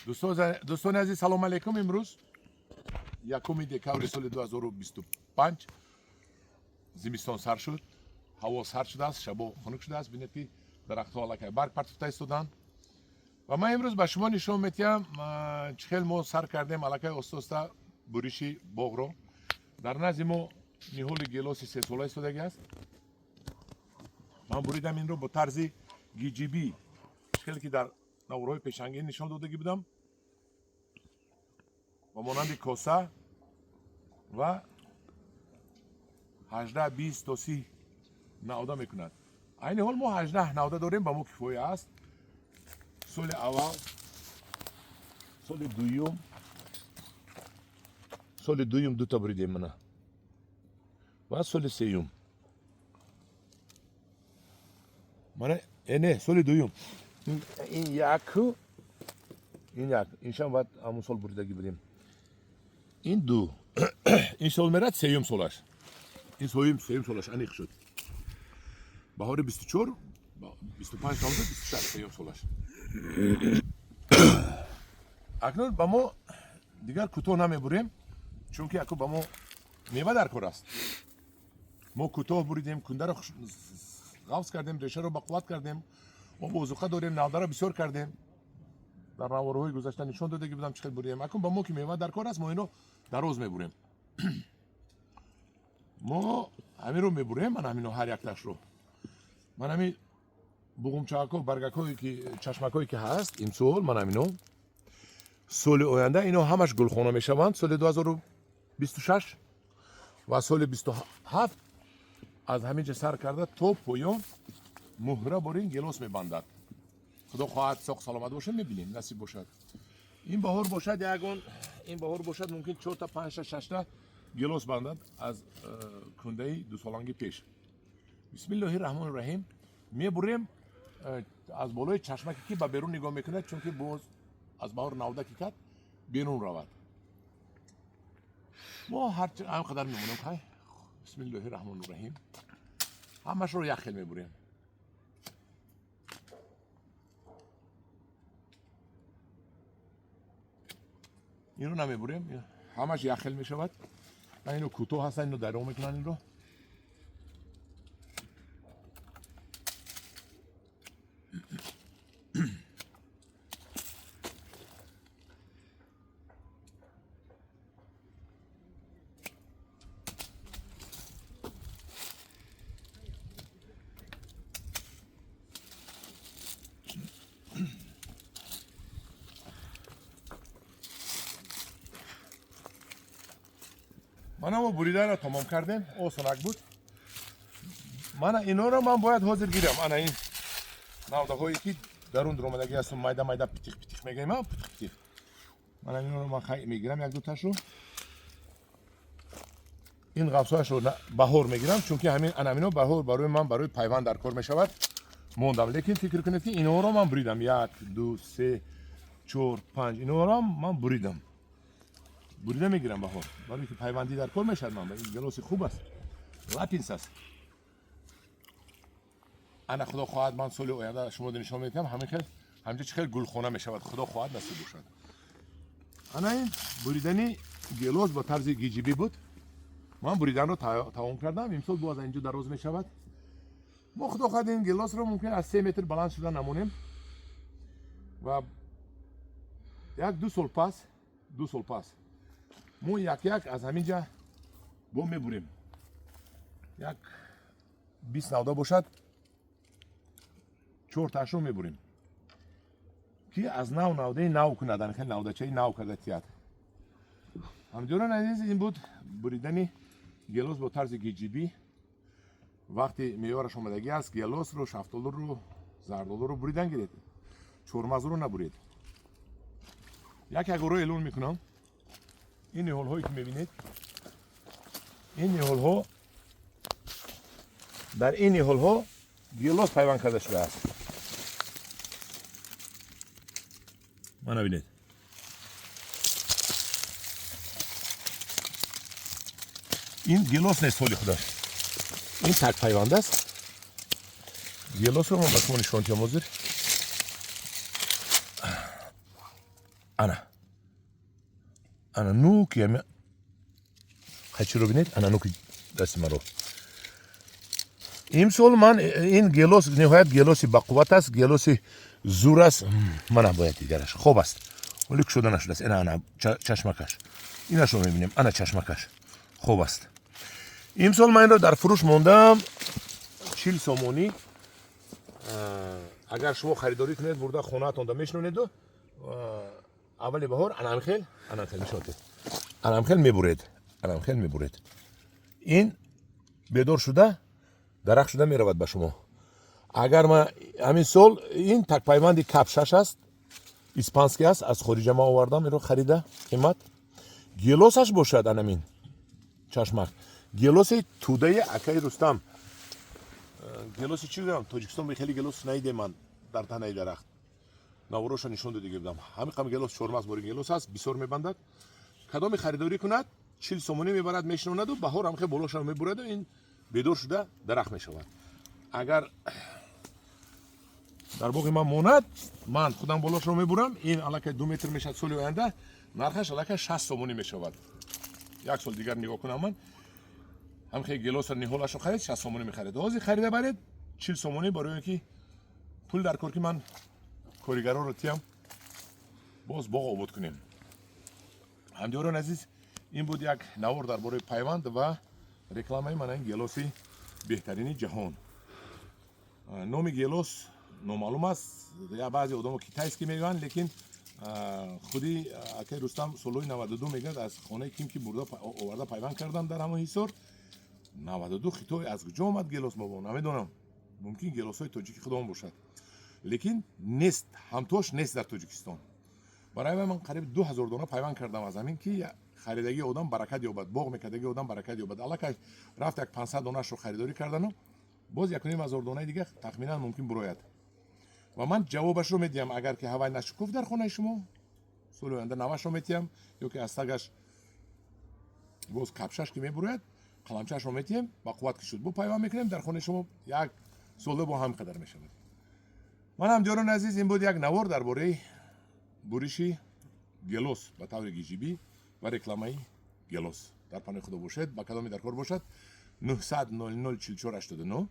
Дӯстони азиз, салом алейкум. Имрӯз 1 декабри соли 2025, зимистон сар шуд, ҳаво сард шудааст, шабо хунук шудааст. Бинед, ки дарахтҳо аллакай барг партофта истоданд. Ва ман имрӯз ба шумо нишон медиҳам, чӣ хел мо сар кардем аллакай оста-оста буриши боғро. Дар назди мо ниҳоли гелоси сесола истодагӣ аст. Ман буридам инро бо тарзи гиҷибӣ, чӣ хеле ки дар наворҳои пешангин нишон додагӣ будам, ба монанди коса ва 18, 20 то 30 навда мекунад. Айни ҳол мо 18 навда дорем, ба мо кифоя аст. Соли аввал, соли дуюм, соли дуюм дута буридем мана ва соли сеюм мана, не, соли дуюм ин яку, ин як, иншам баъд ҳамун сол буридагӣ будем. Ин ду, ин сол мерад сеюм солаш, ин сеюм солаш аниқ шуд. Баҳори 24, 25 тамом шуд, 26, сеюм солаш. Акнун ба мо дигар кӯтоҳ намебурем, чунки аку ба мо мева дар кор аст. Мо кӯтоҳ буридем, кундаро ғафз кардем, решаро ба қувват кардем, мо озуқа дорем, навдаро бисёр кардем. Дар наворҳои гузашта нишон додагӣ будам, чӣ хел буридем. Акун ба мо ки мева дар кор аст, мо ино дароз мебурем. Мо ҳаминро мебурем, ман ҳамино ҳар якташро, ман ҳамин буғумчаҳако, баргакҳое ки, чашмакҳое ки ҳаст имсол, ман ҳамино соли оянда ино ҳамаш гулхона мешаванд, соли 2026 ва соли 27 аз ҳамин ҷа сар карда то поён муҳра борин гелос мебандад. Худо хоҳад, соқ саломат бошад, мебинем, насиб бошад. Ин баҳор бошад, ягон ин баҳор бошад, мумкин чорта, панҷта, шашта гелос бандад аз кундаи дусоланги пеш. Бисмиллоҳи раҳмони раҳим. Мебурем аз болои чашмаке ки ба берун нигоҳ мекунад, чунки боз аз баҳор навда ки кард, берун равад. Мо ҳар қадар мемонем. Хай, бисмиллоҳи раҳмони раҳим. Ҳамашро як хел мебурем. Инро намебурем, ҳамаш як хел мешавад. Ино кӯтоҳ ҳастанд, ино даро мекунанд инро. Мана, мо буриданро тамом кардем, осонак буд. Мана инҳоро ман бояд ҳозир гирам. Ана ин навдаҳое ки дарун дуромадагӣ ҳасту, майда майда, питиқ питиқ мегӯем, питиқ питиқ. Мана инҳоро ман мегирам, як дуташро, ин ғафсояшро баҳор мегирам, чунки ҳамин ана ҳамино баҳор барои ман барои пайванд дар кор мешавад. Мондам, лекин фикр кунед, ки инҳоро ман буридам: як, ду, се, чор, панҷ. Инҳоро ман буридам, бурида мегирам баҳор, барои ки пайвандӣ дар кор мешавад. Ман ин гелоси хуб аст, лапинс аст. Ана, худо хоҳад, ман соли оянда шумо нишон медиҳам, ҳамин хел ҳамҷа чӣ хел гулхона мешавад, худо хоҳад, насиб бошад. Ана ин буридани гелос ба тарзи гиҷибӣ буд. Ман буриданро тамом кардам. Имсол боз инҷо дароз мешавад. Мо, худо хоҳад, ин гелосро мумкин аз 3 метр баланд шуда намонем ва як ду сол пас, 2 сол пас мо як як аз ҳамин ҷа бо мебурем. Як 20 навда бошад, чорташро мебурем, ки аз нав навдаи нав кунад, хел навдачаи нав карда тиҳад. Ҳамдиёрон азиз, ин буд буридани гелос бо тарзи гиҷибӣ. Вақти меёраш омадагӣ аст, гелосро, шафтолуро, зардолуро буридан гиред, чормағзро набуред. Як ягоро эълон мекунам. Ин ниҳолҳое ки мебинед, ин ниҳолҳо, дар ин ниҳолҳо гелос пайванд карда шудааст. Мана, бинед. Ин гелос нест ҳоли худаш, ин такпайванд аст. Гелосро ман ба шумо нишон диҳам ҳозир. Ана, ана нуки ами қайчиро бинед, ана нуки дасти маро. Имсол ман ин гелос, ниҳоят гелоси бақувват аст, гелоси зур аст. Мана, бояд дигараш хоб аст, вале кушода нашудааст. Ана, ана чашмакаш, инашро мебинем. Ана, чашмакаш хоб аст. Имсол ман инро дар фурӯш мондам 40 сомонӣ. Агар шумо харидорӣ кунед, бурда хонаатонда мешинонеду аввали баҳор анамхел, анамхел нишонтед, анамхел мебуред, анамхел мебуред, ин бедор шуда, дарахт шуда меравад ба шумо. Агар ма ҳамин сол ин такпайванди кап 6 аст, испанский аст, аз хориҷа ма овардам инро, харида қимат. Гелосаш бошад, анамин чашмак, гелоси тӯдаи акаи Рустам. Гелоси чӣ гӯям, Тоҷикистон хеле гелос наидем. Ман дар танаи дарахт навороша нишон додига будам. Ҳамин қам гелос, чормағз бори гелос аст, бисёр мебандад. Кадоме харидорӣ кунад, 40 сомонӣ мебарад, мешинонаду баҳор ҳамхе болоша мебураду ин бедор шуда дарахт мешавад. Агар дар боғи ман монад, ман худам болошро мебурам, ин аллакай 2 метр мешавад. Соли оянда нархаш аллакай 60 сомонӣ мешавад. Як сол дигар нигоҳ кунам, ман ҳамхе гелоса ниҳолашро харид, 60 сомонӣ мехаред. Ҳозир харида баред 40 сомонӣ, барои он ки пул дар кор, ки ман коригароро тиям, боз боғ обод кунем. Ҳамдиёрони азиз, ин буд як навор дар бораи пайванд ва рекламаи мана ин гелоси беҳтарини ҷаҳон. Номи гелос номаълум аст, баъзе одамо китайский мегӯянд, лекин худи акаи Рустам солҳои 92 мегӯяд, аз хонаи ким ки бурда оварда пайванд кардам дар ҳамон Ҳисор. 92 Хитой аз куҷо омад гелос, мо намедонам. Мумкин, гелосҳои тоҷики худомон бошад, лекин нест, ҳамтош нест дар Тоҷикистон. Барои вай ман қариб 2000 дона пайванд кардам, аз ҳамин ки харидагии одам баракат ёбад, боғ мекардагии одам баракат ёбад. Аллакай рафт, як 500 донашро харидорӣ кардану боз 1500 донаи дига тахминан мумкин бурояд ва ман ҷавобашро медиҳам. Агар ки ҳавай нашукуфт дар хонаи шумо, соли оянда навашро метиҳам, ё ки аз тагаш боз капшаш ки мебурояд, қаламчаашро метиҳем. Ба қувват ки шуд, бо пайванд мекунем дар хонаи шумо, як сола бо ҳам қадар мешавад. Ман, ҳамдиёрони азиз, ин буд як навор дар бораи буриши гелос ба таври гижибӣ ва рекламаи гелос. Дар паноҳи Худо бошед. Ба кадоме дар кор бошад, 900 00 44 89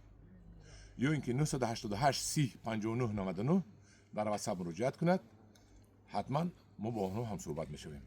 ё ин ки 988 30 59 99 дар Ватсап муроҷиат кунад, ҳатман мо бо онҳо ҳамсӯҳбат мешавем.